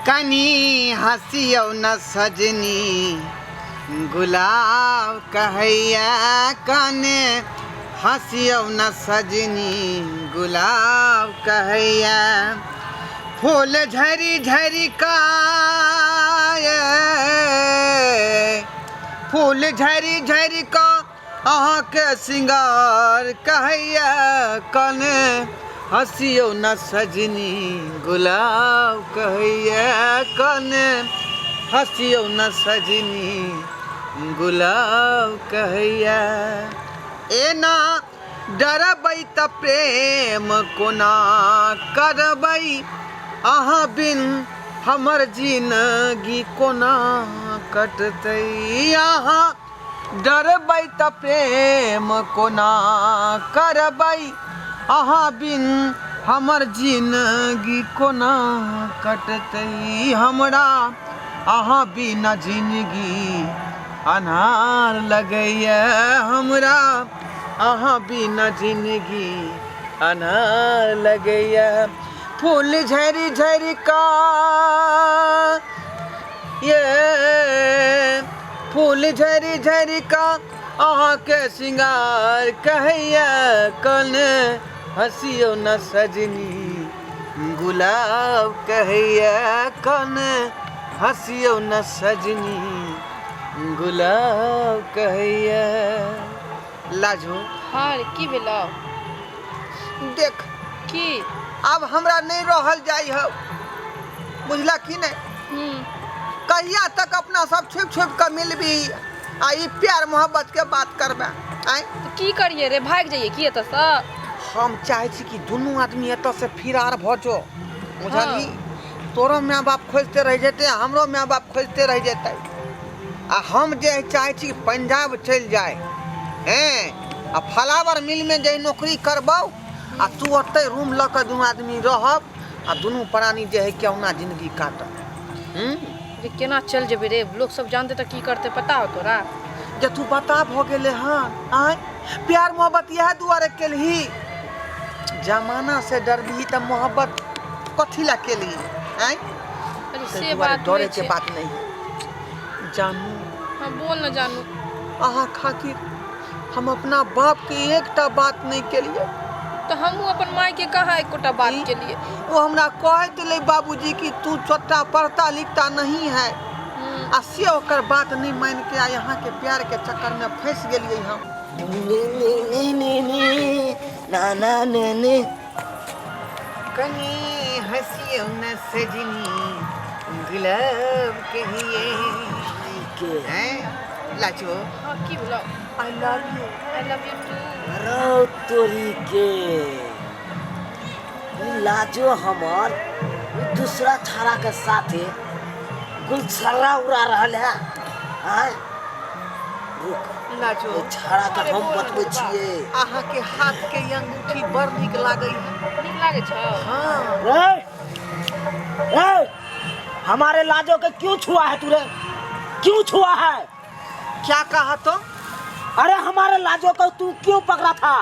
कनी हँसियौ न सजनी गुलाब कहैया, कने हँसियौ न सजनी गुलाब कहैया। फूल झरि झरि का, फूल झरि झरि का अहाँके सिंगार कहैया, कने हँसियौ न सजनी गुलाब कहैया, कने हँसियौ न सजनी गुलाब कहैया। एना डरबै तऽ प्रेम कोना करबै, अहाँ बिन हमर जिनगी कोना कटतै। अहाँ डरबै तऽ प्रेम कोना करबै, अहाँ बिन हमर जिनगी कोना कटतै। हमरा अहाँ बिना जिनगी अन्हार लगैए, हमरा अहाँ बिना जिनगी अन्हार लगैए। फूल झरि झरि का ये, फूल झरि झरि का अहाँके सिंगार कहैया, कने हँसियौ न सजनी गुलाब कहैया, कने हँसियौ न सजनी गुलाब कहैया। लाजो। हाँ रे, की भेलौ? देख। की? आब हमरा नहि रहल जाइ हौ, बुझला कि नहि? कहिया तक अपना सब छुपि छुपि कऽ मिलबी आ ई प्यार मोहब्बत के बात करबे आँय? तऽ की करियै रे, भागि जइयै की एतऽसँ? हम चाहै छी कि दुनू आदमी एतऽ से फिरार भऽ जो, बुझलही? तोरो माय बाप खोजते रहि जेतै, हमरो माय बाप खोजते रहि जेतै। आ हम जे चाहै छी कि पंजाब चलि जाय हैं आ फलावर मिलमे जे नौकरी करबौ आ तू ओतै रूम लऽ कऽ दुनू आदमी रहब आ दुनू प्राणी जे है केहुना जिंदगी काटब। रे, केना चलि जेबै रे? लोक सब जानतै तऽ की करतै, पता हो तोरा? जे तू बता भऽ गेलै हँ आँय? प्यार मोहब्बत इएह दुआरे केलही? जमाना से डरबिही तऽ मोहब्बत कथी लए केलही आँय? अरे ताहि से दुआरे बात डरे नहि के छै। बात नहीं है जानू। हाँ, बोल न जानू। अहाँ खातिर हम अपना बाप के एकटा बात नहीं केलिए। तऽ हमहूँ अपन माय के कहाँ एकोटा बात ई? केलिए। वो हमरा कहैत लै बाबूजी कि तू छोटा पढ़ता लिखता नहीं है, आ से ओकर बात नहीं मान के आ यहाँ के प्यार के चक्कर में फंस गेलिए हम। ने ने ने ने ना ना ने ने। कनी हंसियो न सजनी गुलाब कहिए के हैं लाचो। हाँ, की भेलौ? I love you. I love you too. रौ तोरी के, ई लाजो हमर ई दूसरा छाड़ा के साथे गुलछर्रा उड़ा रहल है। आँय, रुक। लाजो। ई छाड़ा के अरे हम बोल ना बतबै बाबा। छियै। अहाँ के हाथ के ई अंगूठी बड़ नीक लागै है। नीक लागै छौ? हाँ। रे रे, हमारे लाजो के क्यों छुआ है तू रे? क्यों छुआ है? क्या कहा तो? अरे हमारे लाजो को तू क्यों पकड़ा था?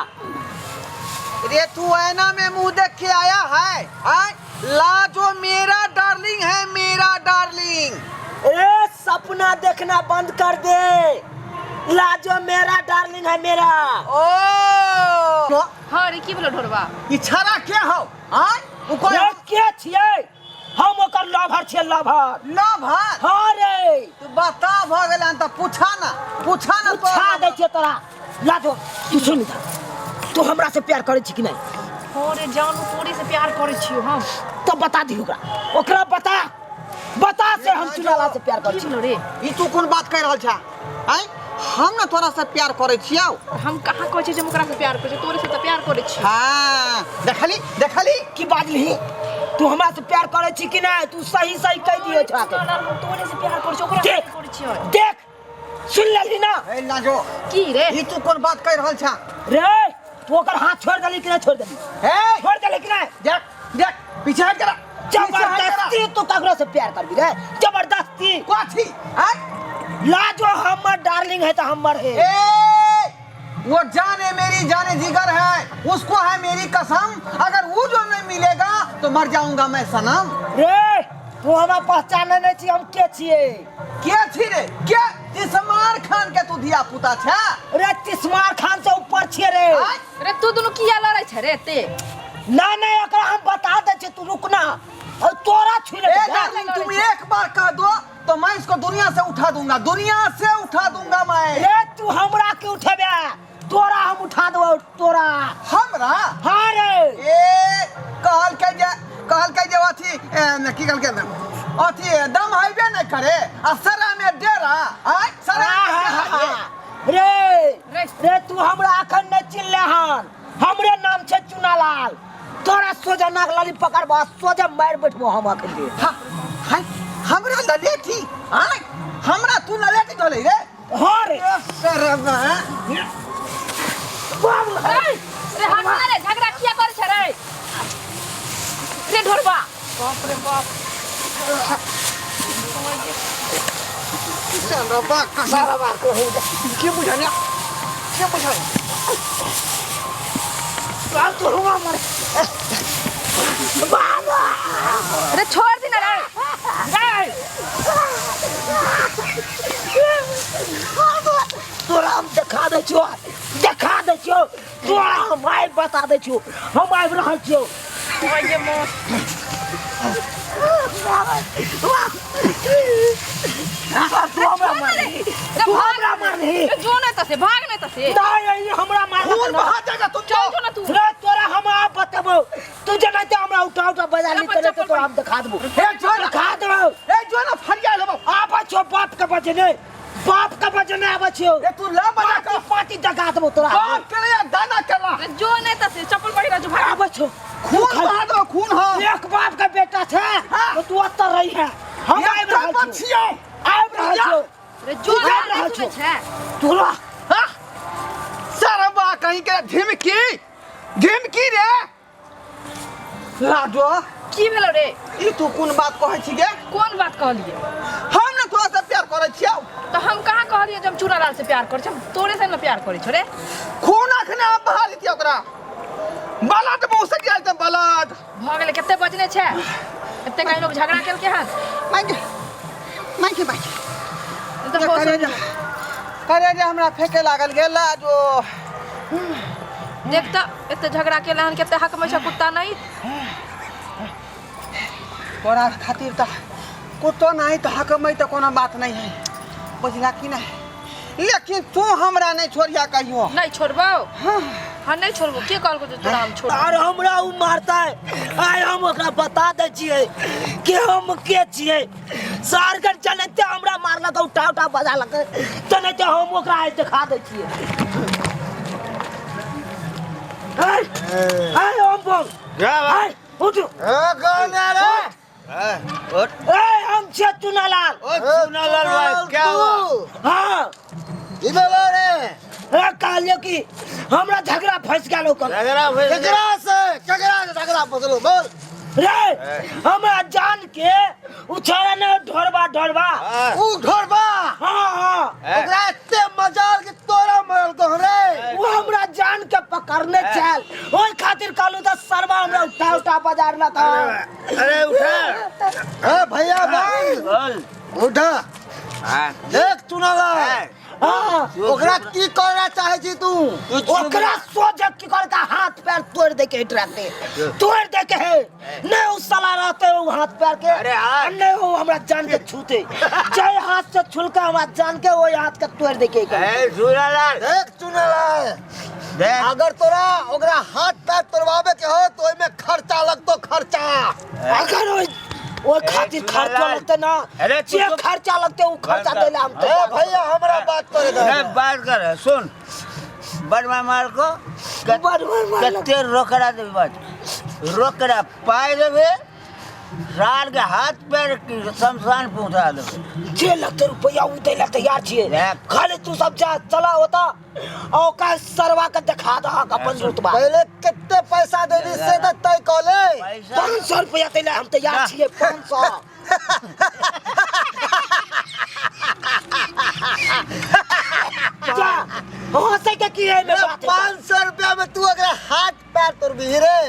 रे तू ऐना में मुंह देख के आया है? आय लाजो मेरा डार्लिंग है, मेरा डार्लिंग। ए सपना देखना बंद कर दे, लाजो मेरा डार्लिंग है मेरा। ओ हाँ रे, की भेलौ ढोरबा? ई छड़ा के हौ आय? उ कोई रे के छियै? हम ओकर लभर छियै, लभर। लभर? हाँ रे। तू बता भऽ गेल हन तऽ पूछा ना, पूछा ना। पूछा दै छियै तोरा। लाजो, तू सुन इधर, तू हमरा से प्यार करै छी कि नहि? हाँ रे जानू, तोरे से प्यार करै छियौ हम। तो बता दी ओकरा, ओकरा बता, बता से हम चुनाला से प्यार करै की छी। भेलौ रे? ई तू कोन बात कहि रहल छा आँय? हम ने तोरा से प्यार करै छियौ। हम कहाँ कहै छियै जे हम ओकरा से प्यार करै छियै? तोरे से तऽ प्यार करै छियै। हाँ, देखली देखली। की बाजलही? तू हमरा से प्यार करै छी कि नहि? तू सही सही कहि दियो छोड़ा के। हम तोरे से प्यार करै छियै, ओकरा से देख। नहीं करै छियै। देख, सुन लेलही ना? ए लाजो। की रे? ई तू कोन बात कहि रहल छा? रे तू ओकर हाथ छोड़ देली कि नहि छोड़ देली? ए छोड़ देली कि नहि? देख देख, पीछे हट जरा। जबरदस्ती तू ककरो से प्यार करबी रे? जबरदस्ती। कथी आय? लाजो हमर डार्लिंग है तो हमर है। ए वो जाने मेरी जाने जिगर है, उसको है मेरी कसम, अगर वो जो नहीं मिलेगा तो मर जाऊंगा मैं सनम। रे तू हमरा पहचाने नहीं छी, हम के छियै? के छी रे? के तिसमार खान के तू धिया पुता छे? रे तिस्मार खान से ऊपर छियै रे। आँय? रे तू दुनू किया लड़ै छै रे एते? नहीं नहीं, एकरा हम बता दै छियै, तू रुक ना, और तोरा छुई ए ले। डार्लिंग, तुम एक बार कह दो तो मैं इसको दुनिया से उठा दूंगा, दुनिया से उठा दूंगा मैं। रे तू हमरा के उठेबे? तोरा हम उठा देबो तोरा। हमरा? हाँ रे। ए कहल के जे अथी ए, की कहल के अथी दम हैबे नहीं करे आ सरा में डेरा आय सरा में डेरा रे। रे रे। रे तू हमरा अखन नहीं चिल्ले हन, हमरे नाम छै चुनालाल। तोरा सोजा नाक लाली पकड़बो, सोजा मार बैठबो हम अखन रे। हा, हाय, हमरा ललेठी आय, हमरा तू ललेठी धोले रे? हाँ रे। सरवा। बाबू। रे रे हट ना रे, झगड़ा किया करे छै रे? रे ढोरबा, बाप रे बाप। सरवा सरवा कहू। के बुझल, के बुझल? बाप तो हुआ मरे बाबा। रे छोड़ दे ना रे। रे तोरा हम देखा दै छियो, देखा दै छियो तोरा हम, आइ बता दै छियो, हम आबि रहल छियो। ओए मौत। तू हमरा मारही, तू हमरा मारही। रे जो नहीं तसे, भाग नहीं तसे। नहीं, ई हमरा मार खून बहा जाएगा तुम। चल जो ना तू। रे तोरा हम आप बतेबो, तू जेनाहिते हमरा उठा उठा बजा ली अपन तोरे चप्पल तोरा हम देखा देबो। हे जो ना, देखा देबो। ए जो ना, फरिया लेबो। आबै छियो बाप के बजने, बाप के बजने आबै छियो। ए तू ला बजा पार्टी पार्टी जगा देबो तोरा। बाप के लिए दाना केला। रे जो नहीं तसे, चप्पल पहिरा जो, भाग। आबै छियो। खून बहा दो, खून। हाँ। एक बाप के बेटा छै। हाँ। तो तू ओतऽ रही है, हम आबि रहल छियो। छियो। आबि रहल छियो। रे जो तू ना, आबि रहल नहीं सुनै छियो। छै। तोरा हाँ? सरवा कहीं के धिमकी धिमकी रे लाडो। की भेलो रे? ई तू कोन बात कहै छी गे? कोन बात कहलिए? हम ने तोरा से प्यार करै छियौ। तो हम कहाँ कहलिए जे हम चूनालाल से प्यार करै छी? हम तोरे से न प्यार करै छौ रे। खून अखने आप बहा लेतियै ओकरा, बलद मुँह से गिरा देतै बलद। भऽ गेलै, कते बजने छै? एते कहीं लोग झगड़ा केलकै हन। माइके माइके माइके। ई तऽ होश करे जा, करे जे हमरा फेके लागल गेल लाजो। देख तऽ, एते झगड़ा केले हन, कते हक में छै कुत्ता नहीं। तोरा खातिर तऽ कुत्तो नहीं तऽ हकमै तऽ कोनो बात नहीं है, बुझला कि नहीं? लेकिन तू हमरा नहीं छोड़िया कहियो। नहीं छोड़बौ? हाँ, नहीं छोड़बो। के कहलको जे तोरा हम छोड़बो? आर हमरा उ मारतै, आइ हम ओकरा बता दै छियै कि हम के छियै। सार के चलते हमरा मारलक, उठा उठा बजा लक, चलते हम ओकरा आइ देखा दै छियै। आइ आइ हम बोल, आइ उठ। ए कौन है रे? ए हम छियै चुनालाल। ओ चुनालाल भाई, क्या हुआ? हाँ। ई बोलो रे। ए कहलियो कि हमरा झगड़ा फंस गेल ओकर। झगड़ा भेल? केकरा से, केकरा से झगड़ा फसलो, बोल। रे हमरा जान के उछाड़ा ने ढोरबा ढोरबा। ऊ ढोरबा? हाँ हाँ। ओकरा एते मजाल के तोरा मरल को रे? वो हमरा जान के पकड़ने चल, ओहि खातिर कहलू तऽ सरवा हमरा उठा उठा बाजार लगा। अरे उठा। ए भैया बोल, उठा। देख चुनालाल। हाँ। ओकरा की करना चाहे छी तू? ओकरा सोच की करका हाथ पैर तोड़ दे के हिटरा के तोड़ दे के है नहीं, उ साला रहते उ हाथ पैर के। अरे हाँ। आ नहीं वो हमरा जान के छूते, जय हाथ से छुलका हमरा जान के ओहि हाथ के तोड़ दे के। ए चुनालाल। देख चुनालाल। देख। अगर तोरा ओकरा हाथ पैर तोड़वावे के हो तो ओहिमे खर्चा लगतो, खर्चा। अगर ओहि ओहि खातिर खर्चा लगते ना। अरे तू जे खर्चा लगते उ खर्चा देले हम ए तैयार। भैया, हमरा बात करे दे। नहीं, बात कर, सुन, बड़वा मार को बड़वा मार लग- कते रोकड़ा देबे? बात रोकड़ा पाइ देबे, साल के हाथ पैर के शमशान पहुंचा देबे। जे लगते रुपया उ दै ला तैयार छियै। देख। खाली तू सब जा, चला होता आ ओका सरवा के देखा दहक अपन रुतबा। पहले कितने पैसा देबी से तो तय कऽ ले। पैसा 500 रुपया दै ला हम तैयार छियै, 500। जा, हंसै के की है में बात है? 500 रुपया में तू अगर हाथ पैर तोड़बी रे?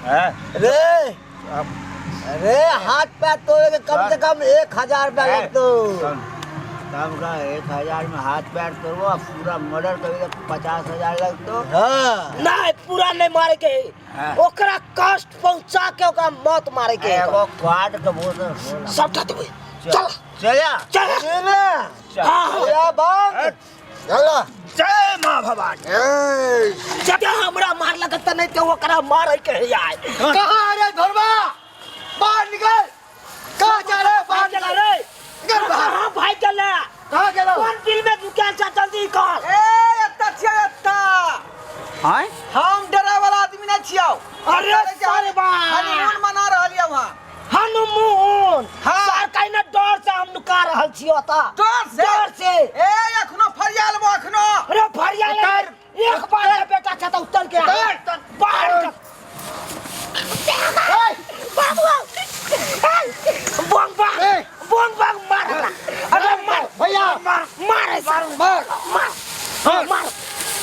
हैं? रे। अरे हाथ पैर तोड़े के कम से कम 1000 रुपया लगतो। तब का 1000 में हाथ पैर तोड़बो आ पूरा मर्डर करी तो 50,000 लगतो। हाँ नहीं पूरा नहीं मारे के है। हाँ। ओकरा कष्ट पहुंचा के ओकरा मौत मारे के है। एगो क्वाड के बोतल होला। सबटा देबै। चल। चल चल। चल। हाँ हाँ। या बांग चल। जय माँ भवानी। ए जब हमरा मारलक त नहीं ते ओकरा मारे के है यार। कहाँ रे धोरबा, बाहर निकल। कहाँ जा रहे? बाहर चला निकल। रे। निकल बाहर। कहाँ भाई चला? कहाँ गेलो? कौन बिल में दुकान चा जल्दी कर। ए एत्ता छियै एत्ता। आय हम डरे वाला आदमी नहीं छियौ। अरे सारे बा। हनीमून मना रहल यौ वहाँ। हनुमान। हाँ। सर कहीं ना डर से हम नुका रहल छियो त। डर से? डर से। ए अखनो फरिया लेबो अखनो। अरे फरिया ले। एक बार के बेटा छा त उतर के आ। बाहर निकल। बाबू। बंग बंग। बंग बंग मार एकरा। अरे मार। भैया। मार मार ऐसा। मार। मार। मार।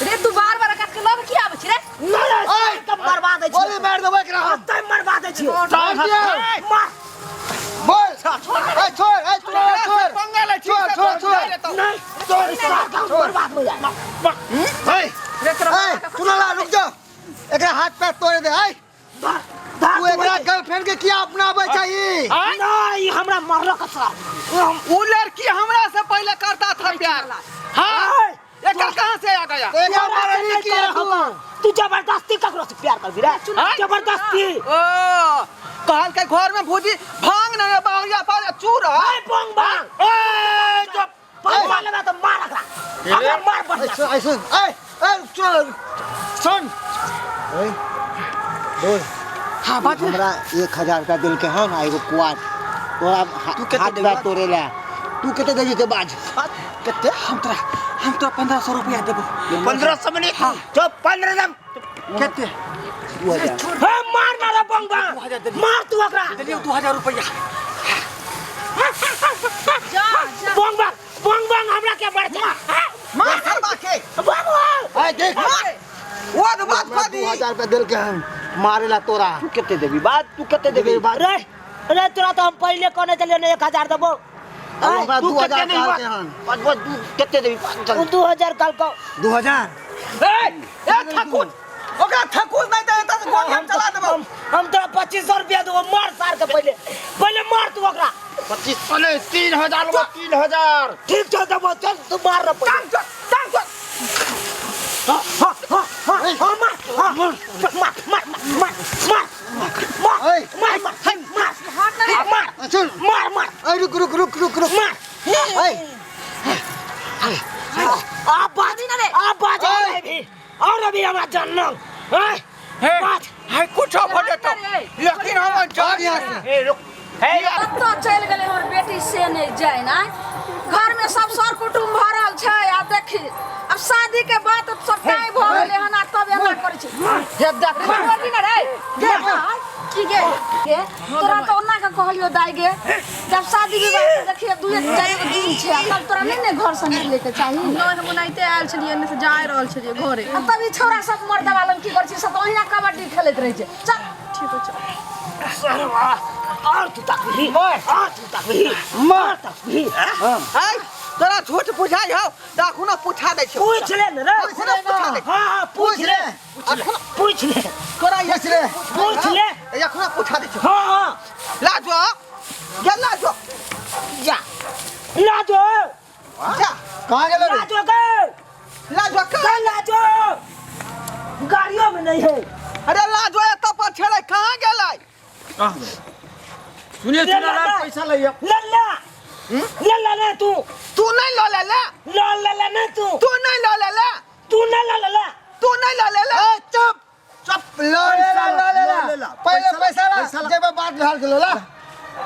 रे तू बार बार काट के लग की आबै छी रे? नहीं ओए। के मरवा दै गोली छियो। मार देबो एकरा हम। तै मरवा दै छियो। मार दियौ। मार। बोल। ए छोड़, ए छोड़, छोड़। पंगा लै छी। छोड़, छोड़, छोड़। नहीं तोर सार का बर्बाद हो जाए। ए, ए, सुनो ला, रुक जा। एकरा हाथ पैर तोड़ दे। ए तू एकरा गर्लफ्रेंड के किया अपनाबै चाही? नहीं हमरा मारलक साहब। वो लड़की हमरा से पहले करता था प्यार। हाँ एकर कहाँ से आ गया? एकरा मारली किया तू? तू जबरदस्ती ककरो से प्यार करबी रे? जबरदस्ती। ओ कहल के घर में भूजी भांग नहीं बाहरिया पर चूर। ए बंग बंग। ए जब पंगा लेबा त मार एकरा। हमरा मार बढ़िया। ए सुन, ए ए सुन, सुन। ए बोल। हाँ बात हमरा 1000 रुपया दिल के हन आ एगो कुआर तोरा हाथ पैर तोड़े ला। तू कते देबी के बाज? कते? हम तोरा 1500 रुपया देबो। 1500 में नहीं। चुप 15 दम। कते? 2000। ए मार ना रे बंग बंग। मार तू एकरा। देलियो 2000 रुपया। जा जा। बंग बंग बंग बंग हमरा के मार जा। मार सरबा के। बाबू। ए देख। वो तो बात हमरा कर दी। 2000 रुपया दिल के हन मारे ला तोरा। तू कते देबी बात? तू कते देबी? बात? रे रे तोरा तो हम पहले कहने चलिए ने 1000 देबो। अब हमरा तू 2000 कते देबी कहल बात? के हन। बात बात तू कते देबी? उ 2000 कल को। 2000? ए ए ठाकुर ओकरा ठाकुर नहीं दे त गोली हम चला देबो। हम तोरा 2500 रुपया देबो। मार सार के पहले पहले मार तू ओकरा। 2500 नहीं 3000 लेबो, 3000। ठीक चल देबो चल तू मार रे पहले। टांग चोट, टांग चोट। हाँ हाँ हाँ हाँ हाँ मार हाँ मार मार मार मार मार मार मार मार मार हाथ ना रे। मार सुन। मार मार। ए रुक रुक रुक रुक रुक। मार। ए आ बाज ना रे। आ बाज और अभी और अभी हमरा जानना हैं बाज। है कुछ हो जेतो लेकिन हम भाग यहाँ से। ए रुक। हे कतऽ चलि गेलै हमर बेटी से नहि जाय ने। घर में सब सर कुटुम्ब भरल छै आ देखी अब शादी के बाद सब टाइम भऽ गेलै हन आ तब एना करै छै। हे देख रे बोलही ना रे। गे की गे गे तोरा तऽ ओना के कहलियो दाइ गे जब शादी विवाह के देखिए दुए चारि गो दिन छै आ तब तोरा नहि ने घर से निकले के चाही। नहि हम ओनाहिते आयल छलियै एने से जा रहल छलियै घरे। आ तब ई छौड़ा सब मर्दवा लग की करै छै सब ओहिना कबड्डी खेलैत रहै छै। चल ठीक है चल। सरवा और तू तकबी और तू तकबी मार तकबी। है तोरा झूठ बुझाइ हौ त अखनो पूछा दै छियौ। पूछ ले ने रे। अखनो पूछा दै हाँ हाँ पूछ ले पूछ ले तोरा पूछ ले। पूछ ले। अखनो पूछा दै छियौ। हाँ हाँ ला जो गेल ला जो जा ला जो जा कहाँ गेलो ला रे? जो गे ला जो चल ला जो गाड़ियों में नहीं है। अरे ला जो एतऽ पर छेलै कहाँ गेलै? सुनिए ले चुनालाल ला। पैसा लइया। ले ला ले ला ना तू। तू नहीं लऽ ले ले। ला ले ले ना तू। तू नहीं लऽ ले ले। तू ना ला ले ले। तू नहीं लऽ ले ले। ए चुप चुप। लो ले ला, लो ले ला। पहले पैसा ला जेबे बात भेल गेलो ला।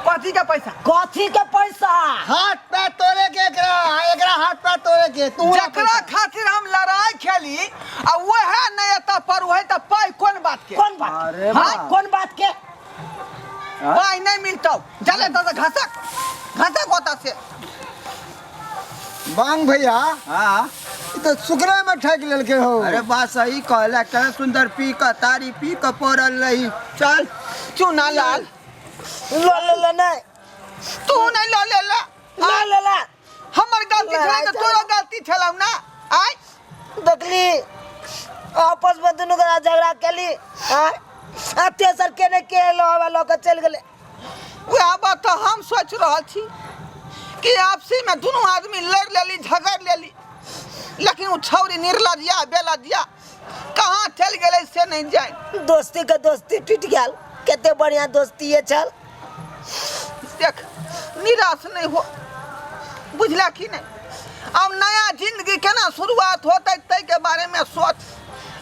कथी के पैसा? कथी के पैसा? हाथ पैर तोड़े के एकरा एकरा हाथ पैर तोड़े के तू जकरा खातिर हम लड़ाई खेली आ वह नहीं एतऽ पर वही तऽ पाइ कोन बात के? कौन बात? अरे हाँ कौन बात के? पाइ नहीं मिलतौ जले तऽ घसक घसक ओतऽ से। बांग भैया। हाँ ई तो सुकरे में ठक लेलके हो। अरे बात सही कहला, केना सुंदर पी क तारी पी क पड़ल रही। चल चुना लाल लऽ लेले नहि। तू नहीं लऽ लेला। लऽ लेला। हमर गलती छलै तऽ तोरो गलती छलौ ना आय। देखली आपस में दुनू गोरा झगड़ा केली आँय, आ तेसर के ने के एलो हवा लऽ के चलि गेलै। वएह बात तऽ हम सोचि रहल छी कि आपसी में दुनू आदमी लड़ि लेली झगड़ि लेली, लेकिन ओ छौरी निर्लजिया बेलजिया कहाँ चलि गेलै से नहीं जानि। दोस्ती के दोस्ती टूटि गेल, कते बढ़िया दोस्ती छल। देख निराश नहीं हो, बुझला कि नहीं? अब नया जिंदगी केना शुरुआत होतै ताहि के बारे में सोच।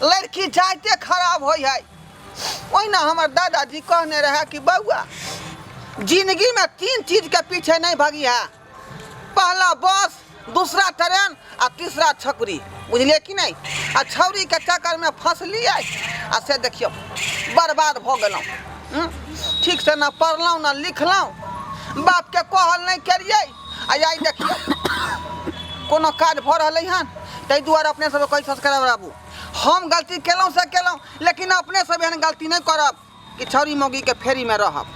लड़की जाइते खराब होइ है। ओहिना हमर दादाजी कहने रहे कि बउआ जिंदगी में 3 चीज के पीछे नहीं भागी है, पहला बस, दूसरा ट्रेन आ तीसरा छकरी, बुझलिए कि नहीं? आ छौरी के चक्कर में फंसलिए आ से देखियो बर्बाद भ गेलहुँ। ठीक से ना पढ़लहुँ ना लिखलहुँ, बाप के कहल नहीं करिए आ आई देखियो कोनो काज भऽ रहलै हन। ताहि दुआरे अपने सब कहै सब्सक्राइबर आबू, हम गलती केलहुँ से केलहुँ, लेकिन अपने सब एहन गलती नहीं करब कि छौरी मौगी के फेरी में रहब।